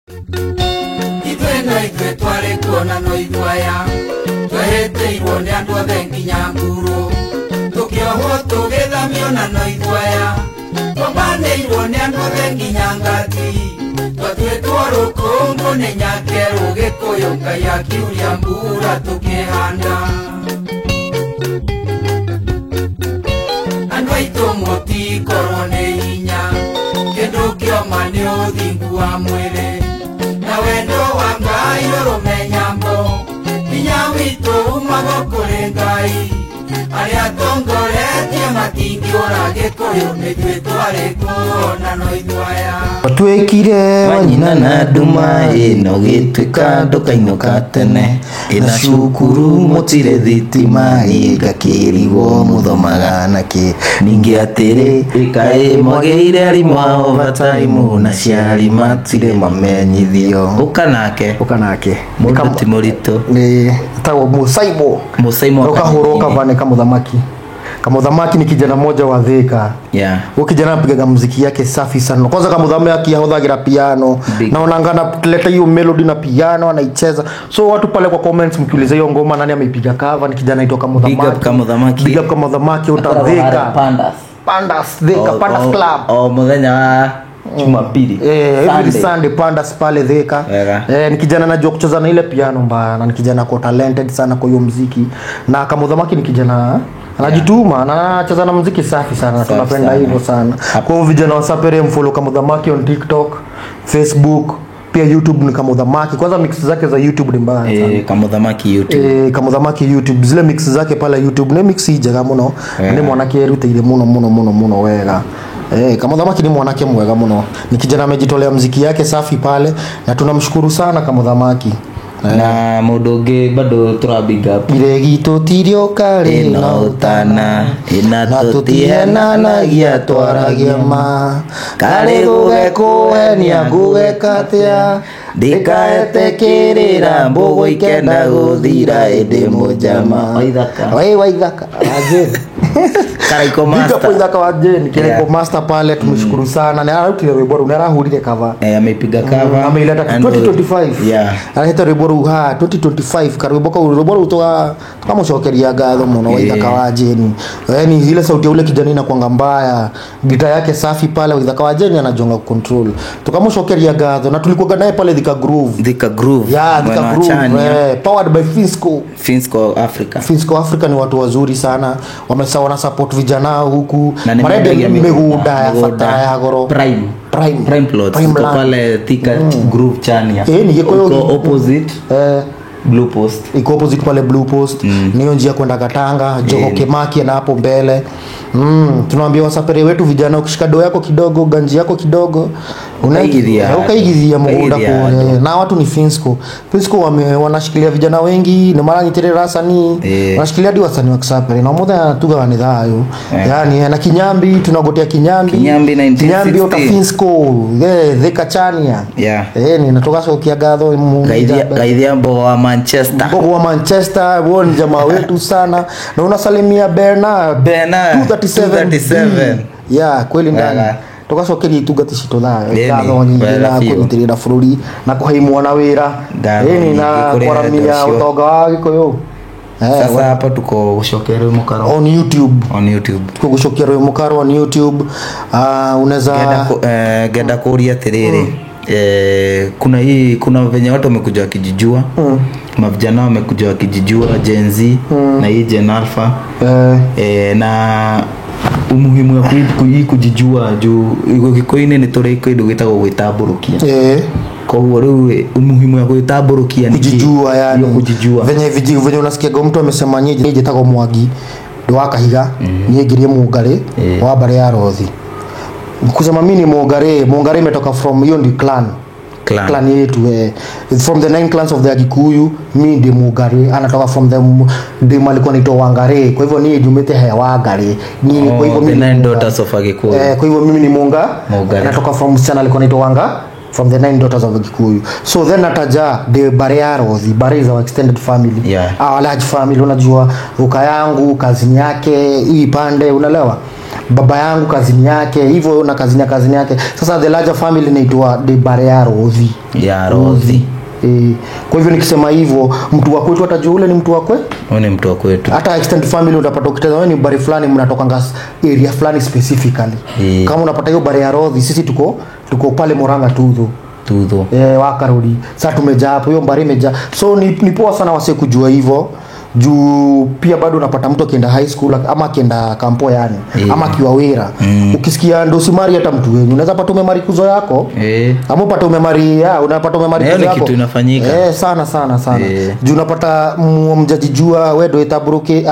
Ithuĩ no ithuĩ twarĩ kuona no ithuĩ aya twehĩtĩirwo nĩ andũ othe nginya ngurũ tũkĩohwo tũgĩthamio na no ithuĩ aya twambanĩirwo nĩ andũ othe nginya ngati twatuĩtwo rũkũngũ nĩ nyakerũ Gĩkũyũ Ngai akiuria mbura tũkĩhanda andũ aitũ mũtikorwo nĩ hinya kĩndũ kĩoma nĩ ũthingu wa mwĩrĩ na wendo wa Ngai ũrũme nyambo hinya witũ umaga kũrĩ Ngai arĩa tongoretie matingĩũra Gĩkũyũ nĩithuĩ twarĩ kuona no ithuĩ aya Twekire wanyina na nduma ĩno gĩtuĩka ndũkainũka tene ĩna cukuru mũtirĩ thitima ĩgakĩrigwo mũthomaga nakĩ ningĩ atĩrĩ kaĩ mwagĩire arimũ a overtime na ciari matirĩ mamenyithio ũka nake Ũka nake mũndũ ti mũritũ nĩ tagwo Musaimo Musaimo ũkahũrwo cover nĩ Kamũthamaki. Kamũthamaki ni kijana mmoja wa Thika. Yeah. Huyu kijana anapigaga muziki yake safi sana. Kwanza Kamũthamaki ahũthagĩra piano. Big. Naona analeta hiyo melody na piano anaicheza. So watu pale kwa comments mkiuliza hiyo ngoma nani ameipiga cover, ni kijana anaitwa Kamũthamaki. Big up Kamũthamaki. Big up Kamũthamaki uta Thika. Pandas. Pandas Thika, Pandas Club. O muthenya wa Jumapili. Every Sunday Pandas pale Thika. Wega. Ni kijana anajua kucheza na ile piano mbaya na ni kijana ako talented sana kwa hiyo muziki. Na Kamũthamaki ni kijana anajituma na anacheza na muziki safi sana, Safi tunapenda sana. hivyo sana. Kwa hiyo vijana wa Sapere mfollow Kamũthamaki on TikTok, Facebook, pia YouTube ni Kamũthamaki. Kwanza mix zake za YouTube ni mbaya sana. Kamũthamaki YouTube. Kamũthamaki YouTube zile mix zake pale YouTube nĩ mix njega mũno. Nĩ mwanake erutĩire mũno mũno mũno mũno wega. Kamũthamaki ni mwanake mwega mũno. Ni kijana amejitolea muziki yake safi pale na tunamshukuru sana Kamũthamaki. Na mũndũ ũngĩ bado tũra big up Iregi tũtirĩũka rĩ ĩno na ũtana ĩna na tũtihenanagia twaragia ma karĩ gũgekũhenia ngũgeka atĩa ndikaete kĩrĩra mbũgũ ikenda gũthira ĩndĩ mũjama Waithaka. Wai Waithaka wa Jane. Karaiko Big up Master. Waithaka wa Jane, Karaiko Master pale tumeshukuru sana. Na ararutire rwĩmbo rũu, nĩ arahũrire cover. Ameipiga cover. Ameileta And 2025. Yeah. Arahete rwĩmbo rũu ha 2025 karwĩmbo kau rwĩmbo rũu tukamũcokeria ngatho mũno Waithaka wa Jane. Yaani ile sauti ya ule kijana inakuanga mbaya. Gita yake safi pale Waithaka wa Jane anajonga control. Tukamũcokeria ngatho na tulikuwa naye pale Thika Groove. Thika Groove. Yeah, Thika Mwena wa Groove. Chania. Powered by Finsco. Finsco Africa. Finsco Africa ni watu wazuri sana. Wamesa wana support vijana huku. Na nĩ Marendia mendagia mĩgũnda ya mĩgũnda. bata ya goro. Prime. Prime. Prime plots. Prime Iko land. pale Thika Groove Chania. Ni Gikuyu. Iko opposite Blue Post. Iko opposite pale Blue Post. Niyo njia kwenda Katanga, Joho Kemaki na hapo mbele. Tunaambia wasapere wetu vijana ukishika doo yako kidogo, ganji yako kidogo, Ukaigithia ukaigithia mũgũnda Ukaigithia kũrĩa. Na watu ni Finsco. Finsco wanashikilia vijana wengi, nĩ maranyitĩrĩra wasanii. Wanashikilia hadi wasanii wa Kisapere. Na mũthenya tugaga nĩ thayũ. Yaani na Kinyambi tunagotea Kinyambi. Kinyambi 1960. Kinyambi ota Finsco, Thika Chania. Ni na tugacokia ngatho mu- Gaithia Mbogo wa Manchester. Mbogo wa Manchester, huo ni jamaa wetu sana. Na unasalimia Bernard. Bernard, 237. 237. Yeah, kweli ndani. Wega. Tugacokeria itungati citũ thayũ. Ĩni, Ngatho nyingĩ wega na biũ. kũnyitĩrĩra bũrũri na kũhe mwana wĩra. Ngatho Ĩni nyingĩ na kũrĩ kwaramia andũ acio. ũtonga wa Gĩkũyũ. Sasa hapa tuko gũcokeria rwĩ mũkaro On YouTube. on YouTube. Tuko gũcokia rwĩ mũkaro on YouTube. Unaweza Ngenda kũria atĩrĩrĩ kuna hii kuna venye watu wamekuja wakijijua mavijana wamekuja wakijijua Gen Z na hii Gen Alpha na umuhimu wa hii kujijua juu gĩkũyũ-inĩ nĩ tũrĩ kĩndũ gĩtagwo gwĩtambũrũkia koguo rĩu umuhimu wa gwĩtambũrũkia nĩ kĩ? Kujijua yani. Hiyo kujijua Venye venye unasikiaga mtu amesema niĩ njĩtagwo Mwangi ndi wa Kahiga niĩ ngirie Mũngarĩ wa mbarĩ ya Rothi. Kusema mimi ni Mũngarĩ, Mũngarĩ imetoka from hiyo ndi clan. Clan. Clan yetu from the 9 clans of the Agikuyu mi ndi Mũngarĩ anatoka from the ndi alikuwa anaitwa Wangari kwa hivyo ni jumete he Wangari ni kwa hivyo Oh, the mimi ni nine Mũngarĩ. daughters of Agikuyu. Kwa hivyo mimi ni Munga Mũngarĩ. natoka from msichana alikuwa anaitwa Wanga from the 9 daughters of Gikuyu. So then ataja the bare ya Rothi, bare is our extended family. Yeah. Our large family, unajua uka yangu, kazini yake, hii pande, unaelewa? Baba yangu kazini yake hivyo na kazini yake. Sasa the larger family inaitwa the Barea Rothi. Ya Rothi. Kwa hivyo nikisema hivyo mtu wa kwetu atajua ule ni mtu wa kwetu. Huyu ni mtu wa kwetu. Hata extended family utapata ukitazama wewe ni bari fulani mnatoka area fulani specifically. Kama unapata hiyo bari ya Rothi, sisi tuko pale Murang'a Tudho. Wakarudi. Sasa tumejaa hapo, hiyo bari imejaa. So ni poa sana wase kujua hivyo. Juu pia bado unapata mtu akienda high school ama akienda kampo yani ama akiwa wera. Ukisikia ndo simari hata mtu wenyu unaweza pata umemari kuzo yako. Ama upate umemari unapata umemari kuzo yako. Kitu inafanyika. Sana sana sana. Juu unapata mjajijua wewe ndo itaburuke.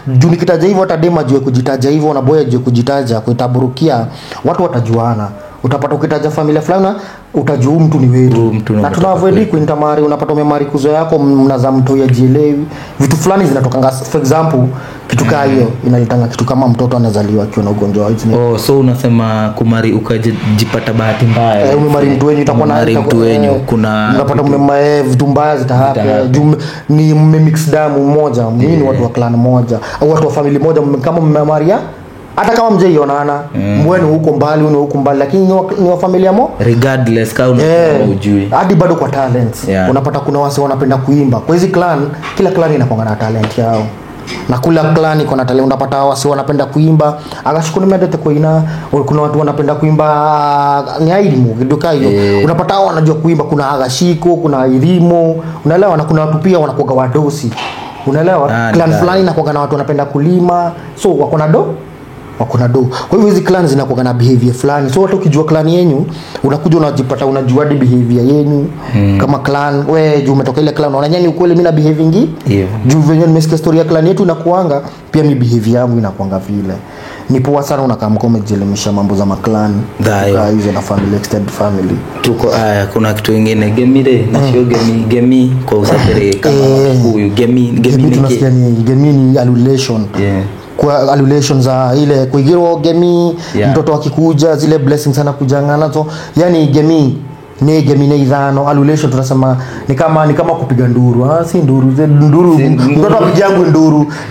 Juu nikitaja hivyo hata dema juu kujitaja hivyo na boya juu kujitaja kuitaburukia watu watajuana. Utapata ukitaja familia fulani utajua mtu ni wetu. Na tunaavoid kuintamari, unapata umemari kuzo yako mnaza mtu yajielewi. Vitu fulani zinatokanga, for example kitu kama hiyo inalitanga kitu kama mtoto anazaliwa akiwa na ugonjwa wa HIV. Oh, so unasema kumari ukajipata bahati mbaya. Umemari mtu wenyu itakuwa na mtu wenyu kuna unapata umemae vitu mbaya zitahappen. Ni mmemix damu moja, mimi ni watu wa clan moja au watu wa family moja, kama mmemaria hata kama mjeionana mwenu huko mbali huko mbali lakini ni wa familia mo regardless kama unajui hadi bado kwa talents. Unapata kuna wase wanapenda kuimba kwa hizi clan, kila clan inakuwa na talent yao na kula clan iko na talent. Unapata wase wanapenda kuimba agashukuru mimi kuina, kuna watu wanapenda kuimba ni aidimu kidoka hiyo. Unapata hao wanajua kuimba, kuna agashiko, kuna elimu, unaelewa, na kuna watu pia wanakuwa wadosi, unaelewa. Clan fulani inakuwa na watu wanapenda kulima, so wako na do. Kwa hivyo hizi clans zinakuwa na behavior fulani. So watu ukijua clan yenu unakuja unajipata unajua hadi behavior yenu. Kama clan wewe juu umetoka ile clan unaona nyani ukweli mimi na behaving juu venye nimesikia story ya clan yetu inakuanga pia mimi behavior yangu inakuanga vile. Ni poa sana unakaa mko umejielimisha mambo za maclan hizo na family, extended family. Tuko haya, kuna kitu kingine gemire na sio gemi kwa usafiri kama huyu gemi tunasikia ni gemi ni allulation. Kwa allulation za ile kuigirwa gemi. Mtoto akikuja zile blessings sana kujanga nazo, yani gemi ni gemi ni idhano. Allulation tunasema ni kama kupiga nduru. Si nduru, nduru mtoto apigangu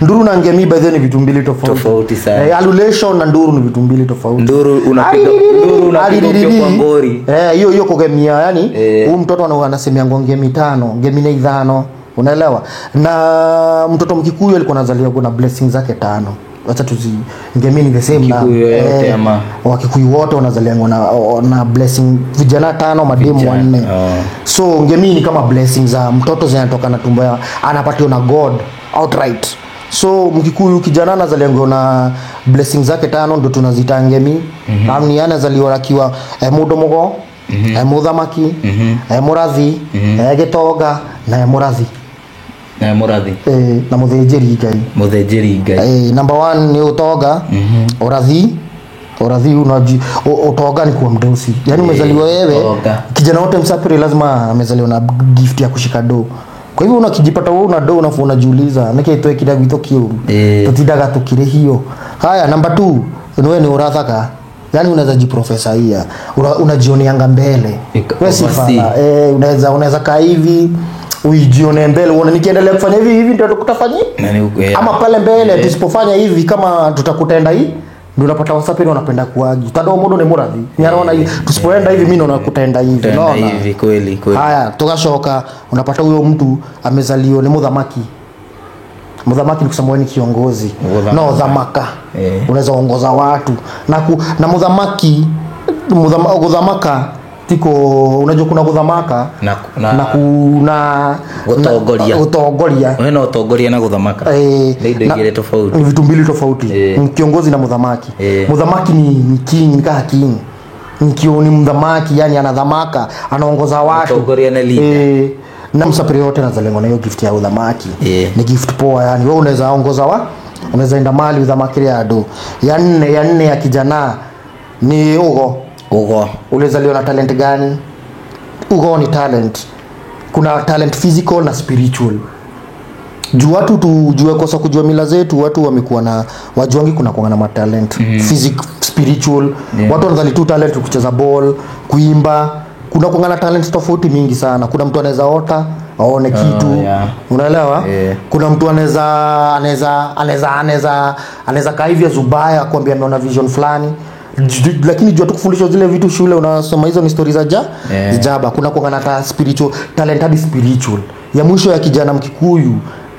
nduru na ngemi by the way ni vitu mbili tofauti sana. Allulation na nduru ni vitu mbili tofauti. Nduru unapiga kwa ngori. Hiyo kugemia yani huyu mtoto anasemea ngemi tano, ngemi ni idhano. Unaelewa? Na mtoto Mkikuyu alikuwa anazaliwa kuna blessings zake tano. Acha tuzi ngemini the same na Wakikuyu wote wanazaliwa na blessing vijana tano mademu wanne. So ngemini kama blessings za mtoto zinatoka na tumbo ya anapatiwa na God outright. So Mkikuyu kijana anazaliwa na blessings zake tano ndio tunaziita ngemi. Amni anazaliwa akiwa mudomogo, muthamaki, murathi, gitoga na murathi. Na murathi. Na muthenjeri Ngai. Muthenjeri Ngai. Number 1 ni utoga, urathi. Urathi unaji utoga ni kuwa mdosi. Yaani umezaliwa wewe kijana wote msafiri lazima amezaliwa na gift ya kushika do. Kwa hivyo unakijipata wewe una do unafu unajiuliza nake itoe kidago itokio. Tutidaga tukire hiyo. Haya number 2 wewe ni urathaka. Yaani unaweza jiprofesa hia. Unajioneanga mbele. Wewe si fala. Unaweza kaa hivi uijione mbele uone nikiendelea kufanya hivi hivi ndio tutakufanyia. Ama pale mbele tusipofanya hivi kama tutakutenda hii ndio unapata wasapeni wanapenda kuagi. Tado modo ni muradhi. Ni anaona hivi tusipoenda hivi mimi naona kutaenda hivi. Unaona hivi kweli kweli. Haya tukashoka unapata huyo mtu amezaliwa ni muthamaki. Muthamaki ni kusema wewe ni kiongozi. No dhamaka. Unaweza ongoza watu. Na muthamaki guthamaka tiko unajua kuna guthamaka na kuna utongoria. Utongoria. Wewe na utongoria na guthamaka. Ni indo igire tofauti. Ni vitu mbili tofauti. Kiongozi na muthamaki. Muthamaki ni king, ni kama king. Ni muthamaki, yani anadhamaka, anaongoza watu. Utongoria na leader. Na msafiri yote anazalengwa na hiyo gift ya uthamaki. Ni gift poa yani wewe unaweza ongoza wa unaweza enda mali uthamaki ya do. Ya nne ya kijana ni ugo. Ugo. Ulizaliwa na talent gani? Ugo ni talent. Kuna talent physical na spiritual. Juu watu tujue kosa kujua mila zetu, watu wamekuwa na wajuangi kuna kuanga na matalent. Physical, spiritual. Watu wanadhani tu talent kucheza ball, kuimba. Kuna kuangana talents tofauti mingi sana. Kuna mtu anaweza ota aone kitu. Yeah. Unaelewa? Yeah. Kuna mtu anaweza kaa hivi Zubaya kuambia ameona vision fulani. Lakini jua tu kufundishwa zile vitu shule unasoma hizo ni stories za Yeah. jaba. Kuna kuangana ta spiritual talent hadi spiritual. Ya mwisho ya kijana Mkikuyu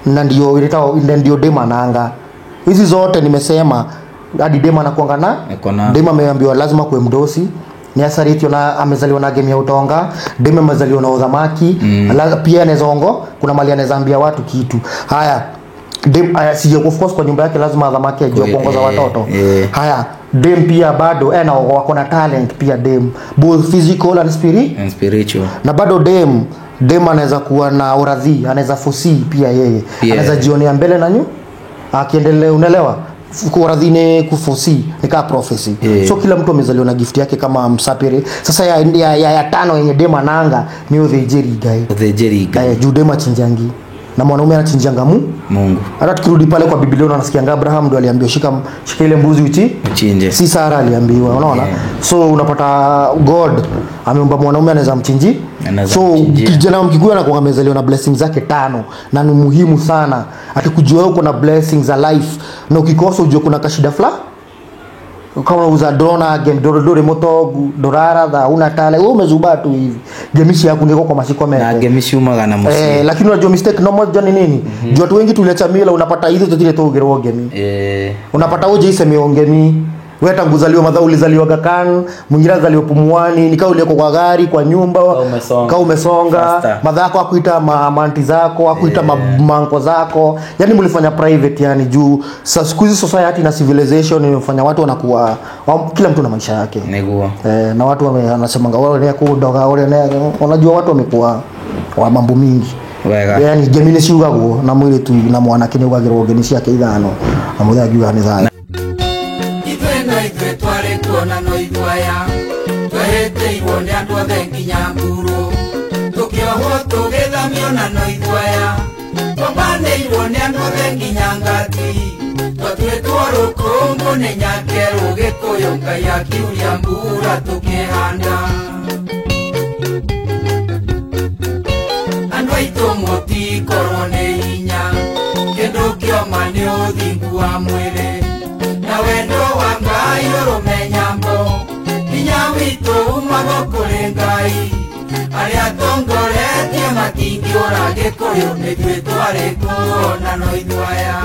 na ndio ileta ndio dema nanga. Hizi zote nimesema hadi dema anakuanga na dema ameambiwa lazima kuwe mdosi. Ni asaritio na amezaliwa na game ya utonga, dema amezaliwa na udhamaki, pia anaweza ongo, kuna mali anaweza ambia watu kitu. Haya, dem si of course kwa nyumba yake lazima adhamaki ajue kuongoza watoto. Haya, dem pia bado na wako na talent pia dem, both physical and spirit And spiritual. Na bado dem anaweza kuwa na uradhi, anaweza foresee pia yeye. Anaweza jionea mbele na nyu akiendelea, unaelewa? Kuradhi ni kuforesee, ni kama prophecy. So kila mtu amezaliwa na gift yake kama msapere. Sasa ya tano yenye dema nanga ni uthejeri guy. Uthejeri guy. Juu dema chinjangi na mwanaume anachinjanga Mungu. Hata tukirudi pale kwa Biblia unasikia Abraham ndo aliambiwa shika ile mbuzi uchinje. Si Sara aliambiwa, unaona? So unapata God ameumba mwanaume anaweza mchinji. So kijana Mkikuyu anakuwa amezaliwa na blessings zake tano na ni muhimu sana. Atakujua uko na blessings za life na ukikosa ujue kuna kashida fulani. Kama uza drona game dore moto dorara da una tale wewe umezubaa tu hivi. Gemishi yako ndiko kwa mashiko mete. Na gemishi umaga na musi. Lakini unajua mistake no moja ni nini? Juu watu wengi tuliacha mila unapata hizo zile tu ugerwo gemi. Unapata uje iseme ongemi. Wewe tangu uzaliwa madha ulizaliwa Gakan, mwingine azaliwa Pumuani, nikao ulioko kwa gari, kwa nyumba, kama umesonga, madha yako hakuita maanti zako, hakuita manko zako. Yaani mlifanya private yani juu siku hizi society na civilization imefanya watu wanakuwa kila mtu na maisha yake. Niguo. Na watu wanasemanga wao ni kudoga wale ni unajua watu wamekuwa wa mambo mingi. Yaani gemini si ugaguo na mwili tu na mwanake ni ugagirwo geni ciake ithano na muthe angiuga ni thayo. Tuona no itwaya twehĩtĩirwo nĩ andũ othe nginya nguru tũkĩohwo tũgĩthamio na no itwaya twambanĩirwo nĩ andũ othe nginya ngati twatuĩtwo rũkũngũ nĩ nyakerũ Gĩkũyũ Ngai akiuria mbura tũkĩhanda andũ aitũ mũtikorwo nĩ hinya kĩndũ kĩoma nĩ ũthingu wa mwĩrĩ na wendo wa Ngai ũrũmenyambo hinya witũ umaga kũrĩ Ngai arĩa tongoretie matingĩũra Gĩkũyũ nĩthuĩ twarĩ kuo na no ithuĩ aya.